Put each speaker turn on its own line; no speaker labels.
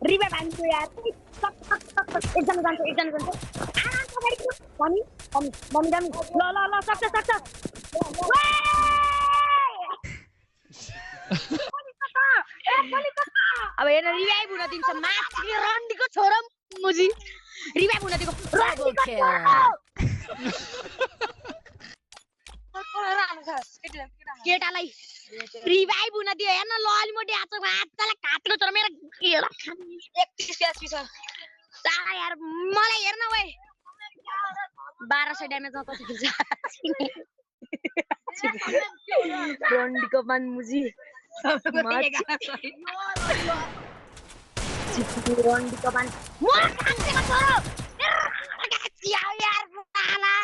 revive हान्छु यार एकजना जान्छ मम्मी ल सक्छ अब हेर्न रिभाइभ हुन दिन्छ माथि रन्डीको छोरा मुजी रिभाइभ हुन दिएको केटालाई रिभाइभ हुन दियो हेर्न ल अलि मोटी हातलाई काटेको छोरा मेरो केला 31 एचपी छ साला यार मलाई हेर्न ओए 1200 ड्यामेजमा कति खेल्छ रन्डीको मान मुजी रन्डीको मान म काटेको छोरा यार साला